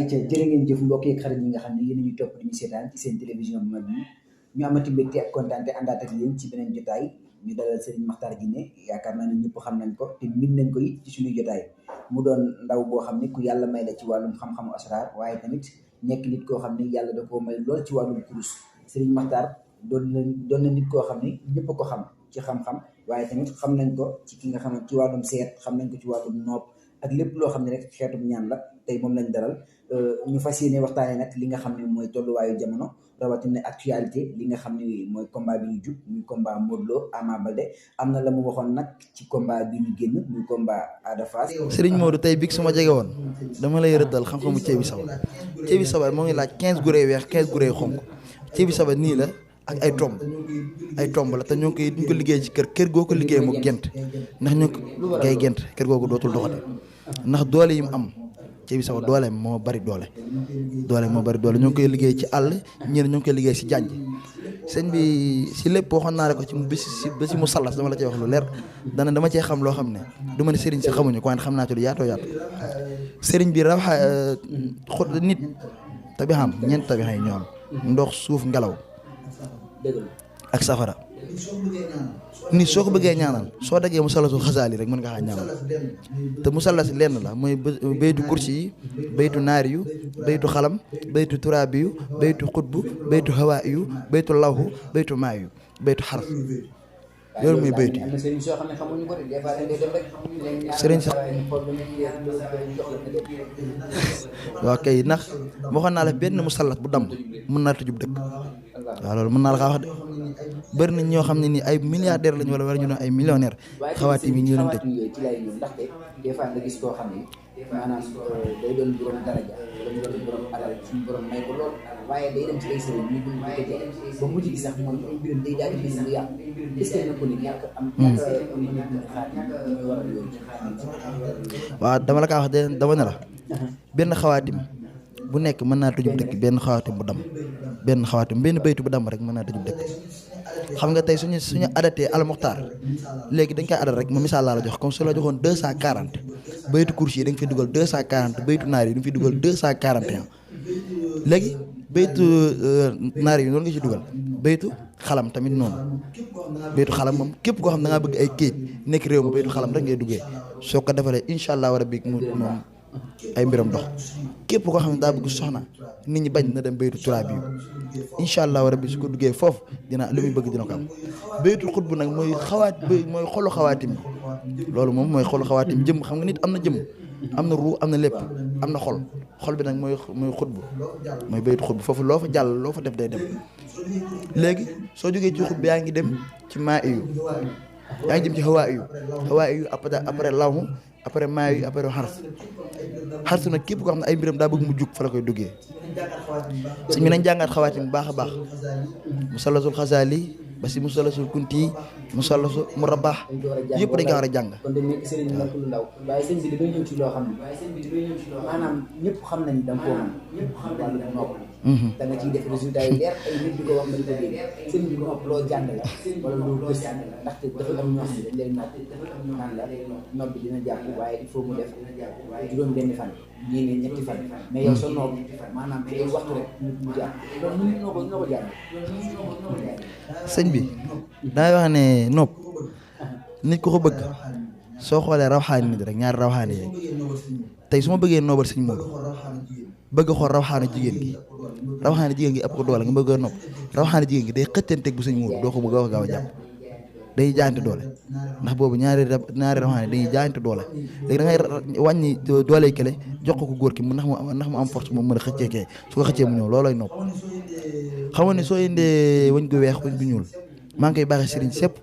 ayca jërë ngeen jëf mbokk yeeg xarit yi nga xam ne yéen ñu topp di ñu seetaan ci seen télévision bu mag bi ñu amati mbégte ak kontaante àndaat ak yéen ci beneen jotaay ñu dalal Serigne Makhtar Guinée yaakaar naa ne ñëpp xam nañ ko te min nañ ko it ci suñuy jotaay mu doon ndaw boo xam ne ku yàlla may la ci wàllum xam-xamu asraar waaye tamit nekk nit koo xam ne yàlla da koo may lool ci wàllum kurus Serigne Makhtar doon na nit koo xam ne ñëpp ko xam ci xam-xam waaye tamit xam nañ ko ci ki nga xam ne ci wàllum seet xam nañ ko ci wàllum nopp ak lépp loo xam ne rek xeetum ñaan la tey moom lañ dalal ñu fas yéene waxtaanee nag li nga xam ne mooy tolluwaayu jamono rawatina actualité li nga xam ne mooy combat bi ñu jub muy combat Modou Lo Ama Baldé am na la mu waxoon nag ci combat bi ñu génn muy combat Ada Fass. Serigne Modou tey bi su ma jege woon dama lay rëddal xam-xamu ceebi sabar ceebi sabar moo ngi laaj 15 guré weex 15 guré xonk ceebi sabar nii la ak ay tomb la te ñoo ngi koy duñ ko liggéey ci kër goo ko liggéey mu gent ndax ñoo ko ngay gent kër googu dootul doxate ndax doole yi mu am ceebi sabar doole moo bari doole ñoo ngi koy liggéey ci àll ñeneen ñoo ngi koy liggéey si janj sëñ bi si lépp waxoon naa ko ci ba si mu sallas dama la cee wax lu leer dama cee xam loo xam ne du ma ne sëriñ si xamuñu ko waaye xam naa ci lu yaatoo yaatu sëriñ bi rawaxa nit tabixam ñeent tabixa yi ñoo am ndox suuf ngelaw ak safara nit soo ko bëggee ñaanal soo daggee musallasul xasaali rek mën nga xaa ñaanal te musallas lenn la mooy baytu kursi yi baytu naari yu baytu xalam baytu turaabi yu baytu xutbu baytu hawaa yu baytu lawhu baytu maa yu baytu xarf loolu muy baytu yi sëriñ sax waaw kay ndax waxoon naa la benn musallas bu damm mën naa tëjub dëkk waaw loolu mën naa la kaa wax de bëri nañ ñoo xam ne nii ay milliardaire lañu wala ñu ne ay millionnaire xawaati mi ñu leen tëj ci lay ñëw ndaxte des fois nga gis koo xam ne maanaam day doon borom daraja wala mu doon borom alal suñu borom may ko lool waaye day dem ci ay sëriñ ñu dund ko jege ba mujj gi sax moom ay mbiram day daal di gis mu yàqu est-ce que na ko ni ñàkk am mooy waral yooyu waaw dama la kaa wax de dama ne la benn xawaatim bu nekk mën naa tëjub dëkk benn xawaatim bu dam benn baytu bu dam rek mën naa tëjub dëkk xam nga tey suñu adatee almuxtaar léegi dañ koy adat rek ma misaal laa la jox comme su la joxoon 240 baytu kursi yi da nga fi dugal 240 baytu naar yi da nga fi dugal 241 léegi baytu naar yi noonu nga ci dugal baytu xalam tamit noonu baytu xalam moom képp koo xam da ngaa bëgg ay kéej nekk réew mi baytu xalam rek ngay duggee soo ko defalee incha allah rabbi moom ay mbiram dox képp koo xam ne daa bëgg soxna nit ñi bañ na dem baytu turaab yi incha allah rabbi su ko duggee foofu dina li muy bëgg dina ko am baytu xutbu nag mooy xolu xawaatim loolu moom mooy xolu xawaatim jëm xam nga nit am na jëm am na ruu am na lépp am na xol bi nag mooy xutbu mooy baytu xutbu foofu loo fa jàll loo fa def day dem léegi soo jógee ci xutbu yaa ngi dem ci maa iyu yaa ngi jëm ci hawaa iyu après lawhu après maa yi après xarsu nag képp koo xam ne ay mbiram daa bëgg mu jug fa la koy duggee sëñ bi nañ jàngaat xawaatim bu baax a baax musallasul xasaali ba si musallasul kunti musallasul murabbah yëpp dañ ko war a jàng. kon dañ nekk sëriñ nekk lu ndaw waaye sëñ bi damay ñëw ci loo xam ne maanaam ñëpp xam nañ da nga koo mën wàllu nopp da nga ciy def résultat yi leer ay nit di ko wax ma di ko dégg sëriñ bi nopp loo jàng la wala loo gëstu ndaxte dafa am ñoo xam ne dañ lay nopp naan la nopp bi dina jàpp waaye il faut mu def juróom benn fan ñii ne ñetti fan mais yow sa nopp maanaam ci ay waxtu rek mu jàpp loolu noo ko jàng sëñ bi dangay wax ne nopp nit ku ko bëgg soo xoolee rawxaani nit rek ñaari rawxaani yi tey su ma bëggee noobal sëñ Modou bëgg xool rawxaani jigéen gi ëpp ko doole nga bëgg a nopp rawxaani jigéen gi day xëccanteeg bu sëñ Modou doo ko bëgg a gaaw a jàpp day jaayante doole ndax boobu ñaari rawxaani dañuy jaayante doole léegi da ngay wàññi doole kële jox ko góor ki ndax mu am force moom mën a xëccee kee su ko xëccee mu ñëw loolooy nopp xam nga ne soo indee wëñ gu weex wëñ gu ñuul maa ngi koy baaxee sëriñ sépp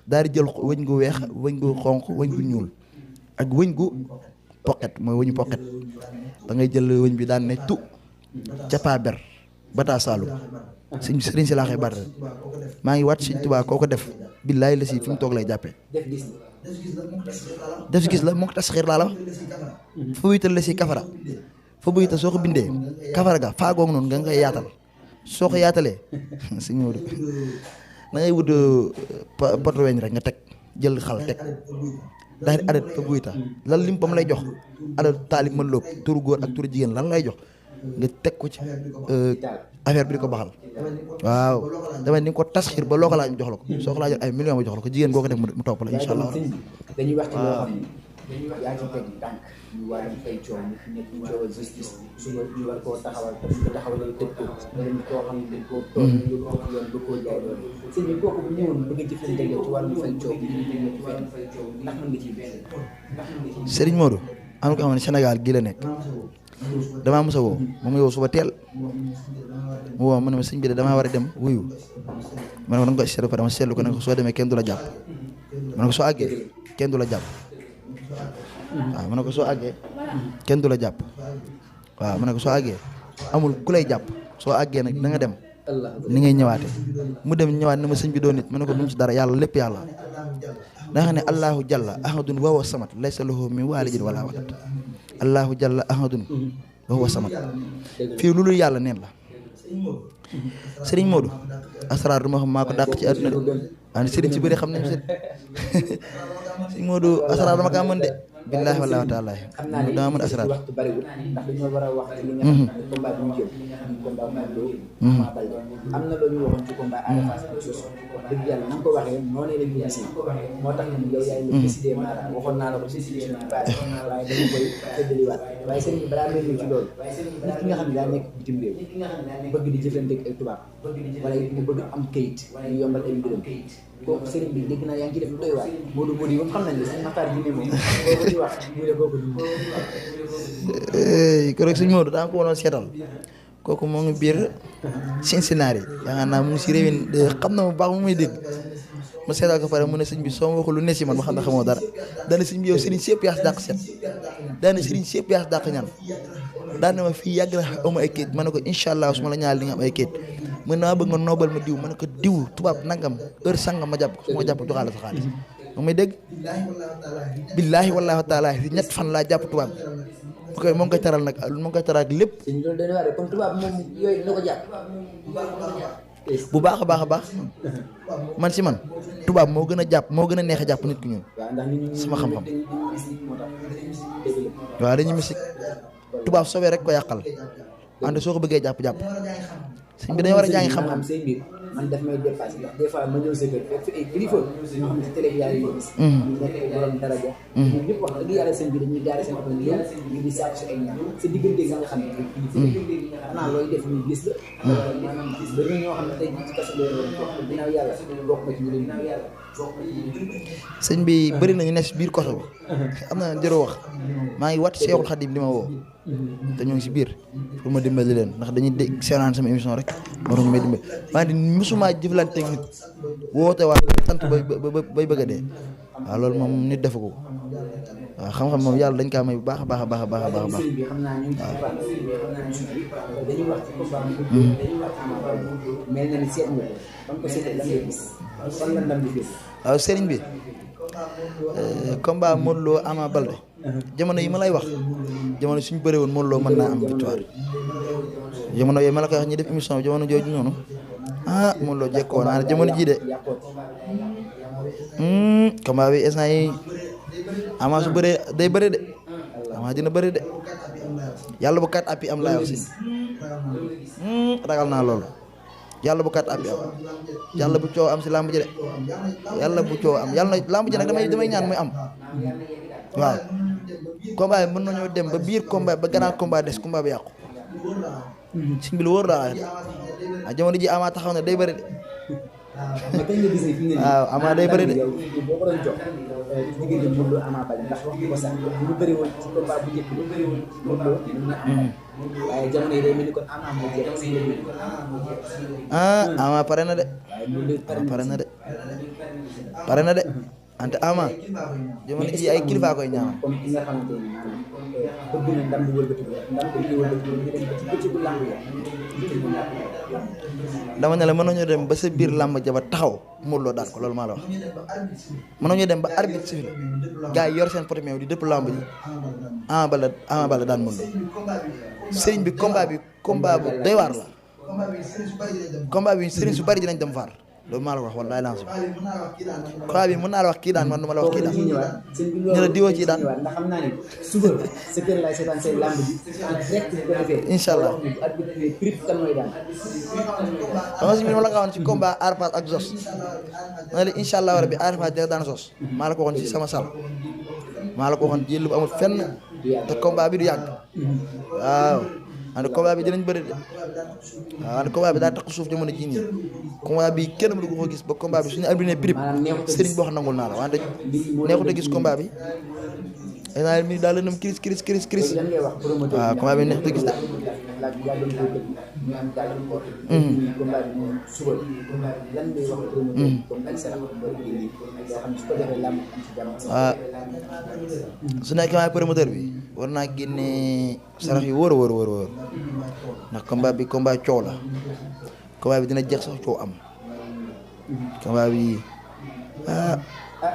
daal di jël wëñ gu weex wëñ gu xonq wëñ gu ñuul ak wëñ gu poqet mooy wëñu poqet da ngay jël wëñ bi daan ne tu capaa ber bataa saalum sëriñ si laa koy baat rek maa ngi waat sëriñ Tuubaa koo ko def billaay la si fi mu toog lay jàppee def gis la moo ko tas xiir laa la wax fa wuytal la si kafara fa buyta soo ko bindee kafara ga faagoog noonu nga koy yaatal soo ko yaatalee sëñ Modou da ngay wut poto weñ rek nga teg jël xal teg daal di adat fa buyta lan lim bam lay jox adal taalib ma lóob turu góor ak turu jigéen lan lay jox nga teg ko ci affaire bi di ko baxal waaw dama ni nga ko tasxiir ba loo ko laaj mu jox la ko soo ko laajal ay millions mu jox la ko jigéen boo ko def mu topp la incha allah. dañuy wax ci loo xam ne yaa ci teg tànk ñu wàllum fay coow ñu fi nekk ñu coowal justice suba ñu war koo taxawal te ñu ko taxawalee tëj ko dañ koo xam ne dañ koo toog ñu ko yoon ba koo jaay doon sëñ bi kooku bu ñëwoon bëgg a jëflante yow ci wàllum fay coow ñu ñu ci fenn ndax mën nga ciy Serigne Modou am ko xam ne Sénégal gii la nekk damaa mos a woo moom yow suba teel mu woo ma ne ma sëñ bi de damaa war a dem wuyu ma ne ko da nga ko seetlu dama seetlu ko ne ko soo demee kenn du la jàpp ma ne ko soo àggee kenn du la jàpp waaw ma ne ko soo àggee kenn du la jàpp waaw ma ne ko soo àggee amul ku lay jàpp soo àggee nag da nga dem ni ngay ñëwaate mu dem ñëwaat ne ma sëñ bi doon nit ma ne ko duñ ci dara yàlla lépp yàlla da nga ne allahu jalla ahadun wa huwa samad laysa lahu min walidin wala walad allahu jalla ahadun wa huwa samad fii loolu yàlla neen la sëriñ Modou asraar du ma xam maa ko dàq ci àdduna de waaye sëriñ si bëri xam nañ sëriñ Modou asraar dama kaa mën de billaahi wallaahi taala dama mën asraar waxtu bariwul ndax dañoo war a wax ci li nga xam ne combat bi ñu jëm combat Modou Lo Ama Baldé am na loo ñu waxoon ci combat Ada Fass ak Soss dëgg yàlla na nga ko waxee noonu lañ ko gisee moo tax nag yow yaay le décidé Mara waxoon naa la ko ci situation bi baax waaye dañu koy feddaliwaat waaye sëriñ bi balaa may ñëw ci loolu nit ki nga xam ne daa nekk bitim réew bëgg di jëflante ak ay tubaab wala mu bëgg am kayit ñu yombal ay mbiram kooku sëriñ bi dégg naa yaa ngi ci def lu doy waar Modou Modou yi moom xam nañ ne sëñ Makhtar Guinée moom boobu di wax mu ne kooku keroog sëñ Modou daa ko wonoon seetal kooku moo ngi biir Cincinnati yaakaar naa mu ngi si réewin xam na mu baax mu muy dégg ma seetal ko pare mu ne sëñ bi soo ma waxul lu ne si man ma xam ne xamoo dara daana sëñ bi yow sëriñ si yëpp yaa si dàq seet daana sëriñ si yëpp yaa si dàq ñaan daan na ma fii yàgg na amu ay kayit ma ne ko incha allah su ma la ñaal di nga am ay kayit mën naa bëgg nga noobal ma diw ma ne ko diw tubaab nangam heure sangam ma jàpp ko su ma jàpp joxaale sa xaalis moom may dégg billaahi wallaahi taala si ñett fan laa jàpp tubaab ok moo ngi koy taral nag moo ngi koy taral ak lépp kon tubaab moom yooyu dina ko jàpp bu baax a baax a baax man si man tubaab moo gën a jàpp moo gën a neex a jàpp nit ki ñun sama xam-xam waaw dañuy misik tubaab soobee rek ko yàqal wante soo ko bëggee jàpp-jàpp sëñ bi dañoo war a jàngi xam-xam man daf may dépassé ndax des fois ma ñëw sa kër fekk fi ay kilifa ñoo xam ne ci télé bi yaa ngi gis ñu nekk ay borom daraja ñun ñëpp wax dëgg yàlla sëñ bi dañuy gaare seen oto ñëw ñu di sàkku si ay ñaan sa diggante nga xam ne xanaa looy def ñu gis la maanaam bëri na ñoo xam ne tey ci kaso la yoroon wax ginnaaw yàlla bokk ma ci ñu ginnaaw yàlla sëñ bi bëri nañu ne si biir koso bi am na jëroo wax maa ngi wat Seexul Xadim di ma woo te ñoo ngi si biir pour ma dimbali leen ndax dañuy dégg seetaan sama émission rek moo tax ñu may dimbali wante musuma jëflanteeg nit woote waat sant bay bëgg a dee waaw loolu moom nit defu ko waaw xam-xam moom yàlla dañ kaa may bu baax a baax a baax a baax a baax dañuy wax ci combat mel na ni seet nga ko ko seetee lan ngay gis fan la ndam di gis waaw sëriñ bi combat Modou Lo Ama Baldé jamono yi ma lay wax jamono suñu bëree woon Modou Lo mën naa am victoire jamono yooyu ma la koy wax ñi def émission bi jamono jooju noonu ah Modou Lo jekkoo naa ne jamono jii de combat bi instant yi Ama su bëree day bëri de Ama dina bëri de yàlla bu kat appi am laa wax si ragal naa loolu yàlla bu kat appi am yàlla bu coow am si làmb ji de yàlla bu coow am yàlla na làmb ji nag damay ñaan muy am waaw combat bi mën nañoo dem ba biir combat ba gannaaw combat des combat bi yàqu si mbi lu wóor daa wax jamono ji Ama taxaw ne day bëri de waaw Ama day bëri de boo ko doon jox diggante Modou Lo Ama Baldé ndax wax ko sax ñu bëri woon ci combat bu njëkk bi Modou Lo mën na am waaye jamono yi day mel ni kon Ama moo jeex Ama pare na de pare na de ante Ama jamono ji ay kilifa koy ñaanal comme ki nga xamante ni maanaam bëgg na ndam lu wëlbati ndam ko ñu wëlbati ñu dem ba ci bëccëgu làmb ya dama ne la mën nañoo dem ba sa biir làmb ja ba taxaw Modou Lo daan ko loolu maa la wax mën nañoo dem ba arbitre siffle gars yi yor seen poteau di dëpp làmb ji Ama Baldé daan Modou Lo sëriñ bi combat bu doy waar la combat bi sëriñ su bari dinañ dem vaar loolu maa la wax wallaay lancé combat bi mën naa la wax kii daan man du ma la wax kii daan ñu la diwoo ci daan ndax xam naa ne suba sa kër laay seetaan say lamb ji en direct bu ko defee incha allah prix kan mooy daan dama si ma la nga waxoon ci combat Arfat ak Zos ma ne la incha allah rabbi Arfat dina daan Zos maa la ko waxoon ci sama sal maa la ko waxoon jël bu amul fenn te combat bi du yàgg waaw ande combat bi dinañ bëri de waaw ande combat bi daa tax suuf jamono jii nii combat bi kenn mënu ko gis ba combat bi suñu arbitre prip sëriñ boo xam nangul naa la wante neexut a gis combat bi ay naa mi daal lëndëm kiris waaw combat bi neexut a gis de waaw su nekkee maay promoteur bi war naa génne sarax yu wóor a wóor ndax combat bi combat coow la combat bi dina jeex sax coow am combat bi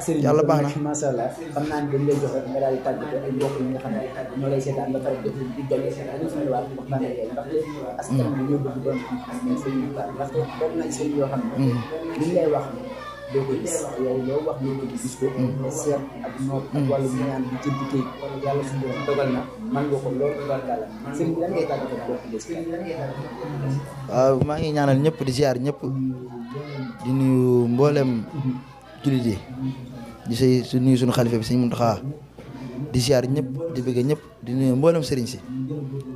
Serigne yàlla baax na macha allah xam naa ne dañ lay jox rek nga daal di tàggatoo ay mbokk yi nga xam ne ñoo lay seetaan ba pare def di jëlee dañu suñu waat waxtaan ak yow ndaxte askan bi ñoo bëgg doon mais sëriñ bi ndaxte bokk na ci sëriñ yoo xam ne liñ lay wax doo ko gis yow loo wax nit ki gis ko seet ak noot ak wàllu ñaan bi jënd kayit yàlla suñu borom dogal na man nga ko loolu tubarkàlla sëriñ bi lan ngay tàggatoo bokk des waaw maa ngi ñaanal ñëpp di ziar ñëpp di nuyu mboolem jullit yi di say su nuyu suñu xalifa bi sëñ Muntaxa di ziar ñëpp di bëgg ñëpp di nuyu mboolem sëriñ si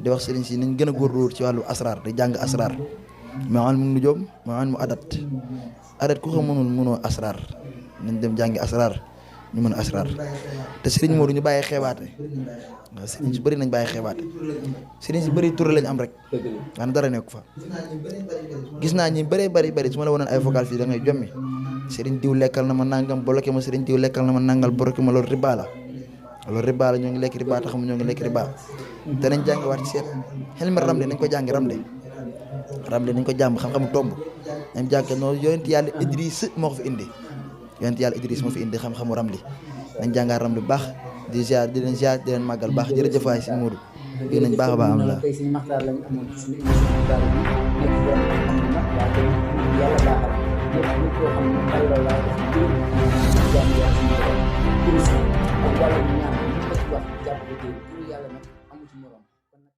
di wax sëriñ si nañ gën a góorgóorlu ci wàllu asrar di jàng asrar maa mu nu joom maa mu adat ku ko mënoo asrar nañ dem jàngi asrar ñu mën asrar te sëriñ Modou ñu bàyyi xeebaate waaw sëriñ si bëri nañ bàyyi xeebaate sëriñ si bëri tur lañ am rek waan dara nekk fa gis naa ñi bëree bëri su ma la wonoon ay vocal fii da ngay jommi sëriñ diw lekkal na ma nangam bloqué ma sëriñ diw lekkal na ma nangal bloqué ma loolu riba la ñoo ngi lekk riba te xam ñoo ngi lekk riba te nañ jàngi waat ci seet xel mi ramde nañ ko jàngi ramde nañ ko jàmb xam-xamu tomb nañ jàngi noonu yonent yàlla Idriss moo ko fi indi xam-xamu ramli nañ jàngaat ramli bu baax di ziar di leen ziar di leen màggal baax jërëjëf waay si Modou dégg nañ baax a baax am la tey suñu maxtaar lañ amoon suñu émission daal bi nekk doon waa tey yàlla baaxal ñëpp nit koo xam ne xale la laa def jëm jàmm yaa suñu borom ak wàllu ñaan ñu ko ci wax jàpp ko tey yàlla nag amu ci morom